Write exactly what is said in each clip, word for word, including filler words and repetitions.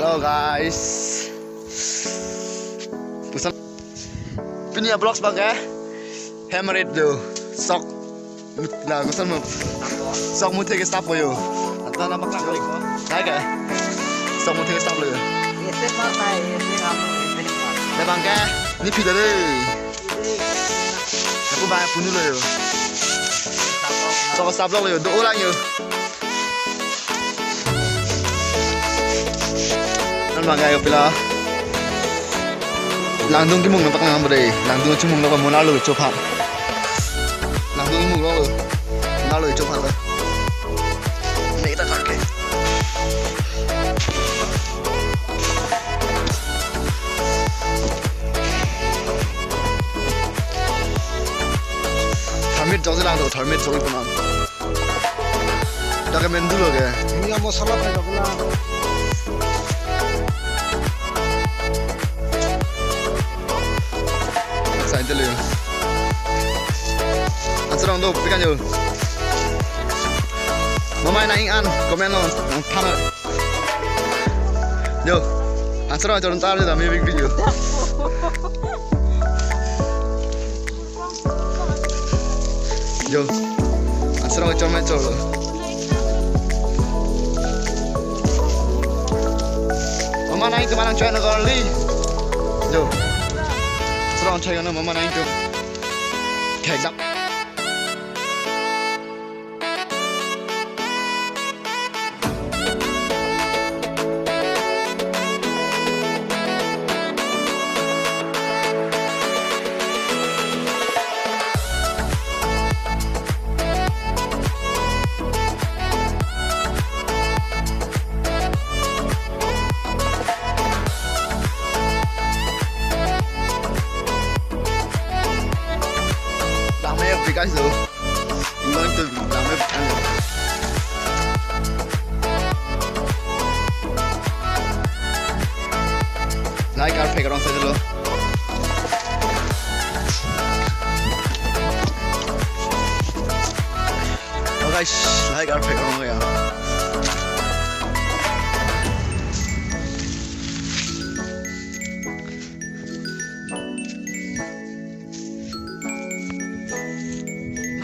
Hello guys. Pusat pini a-vlogs abang ke hem rit do. Sok mut-, la koson mo. Sok muthe ke stop lo yo. Ata na paklang ko. Hai ke. Sok muthe ke stop lo yo. Ese mar hai, ese kamu, ese mar. Labang ke ni phi do de. Aku ba punu lo yo. Sok stop lo yo. Do ulang yo. Non bang kayo pila. Langdung kimung na paklang bre. Langdung chimung lo, mo nalo chopha. Langdung kimung lo. Nalo chopha lo. Nei ta karke. Tharmit jok si lang do, tharmit jok si lang. Dak ke menu lo ke. Ini yang masala pa jok na. Sa inte lo. Answer ong do, pikan yo. Mama na ing an, comment lo, nang than. Yo, answer ong chorong tar da, me big video. Yo, answer ong chorong chorong. Mama na ing tu manang chorong kali. Yo, answer ong chorong mama na ing tu. Kayak dak. Dame application. Iman tu dame. Like arpek rong sa dolo. Oh guys, like arpek rong ya.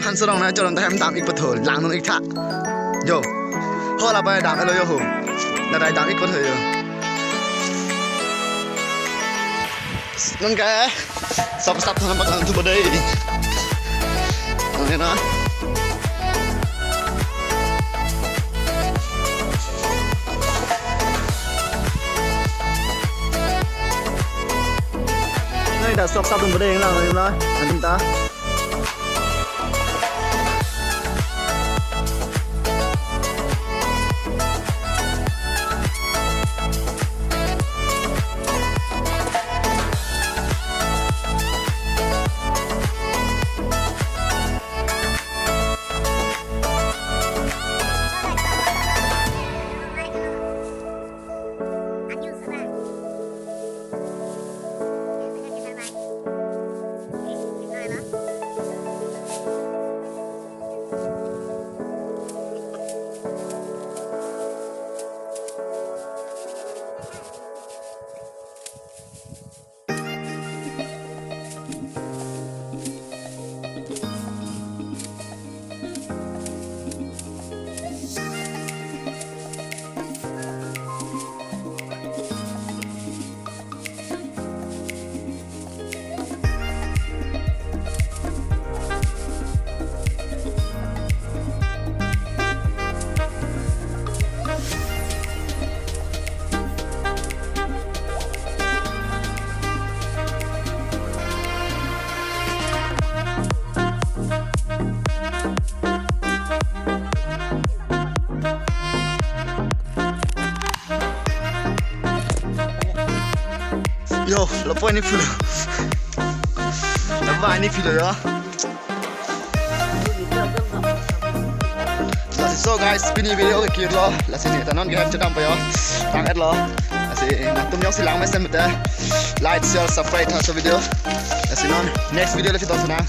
Hanserong na chorong ta hem dam ik patho, langnon ik tha. Yo. Ho la bai dam elo yo ho. Na dai dam ik patho yo. Non ke sok stop thang paklang thu bodei. Nang na. Nai da sok stop thang bodei lang lang la. Antum ta. Yo, lapu-an ni pulo. Lapu-an ni pulo yo. Lasi so guys, pini video ke kirlo. Lasi ne ta non ke hem chedam pa yo. Tang et lo. Lasi nangtum jongsi lang mesen mete. Like, share, subscribe tha so video. Lasi non next video lasi tong sana.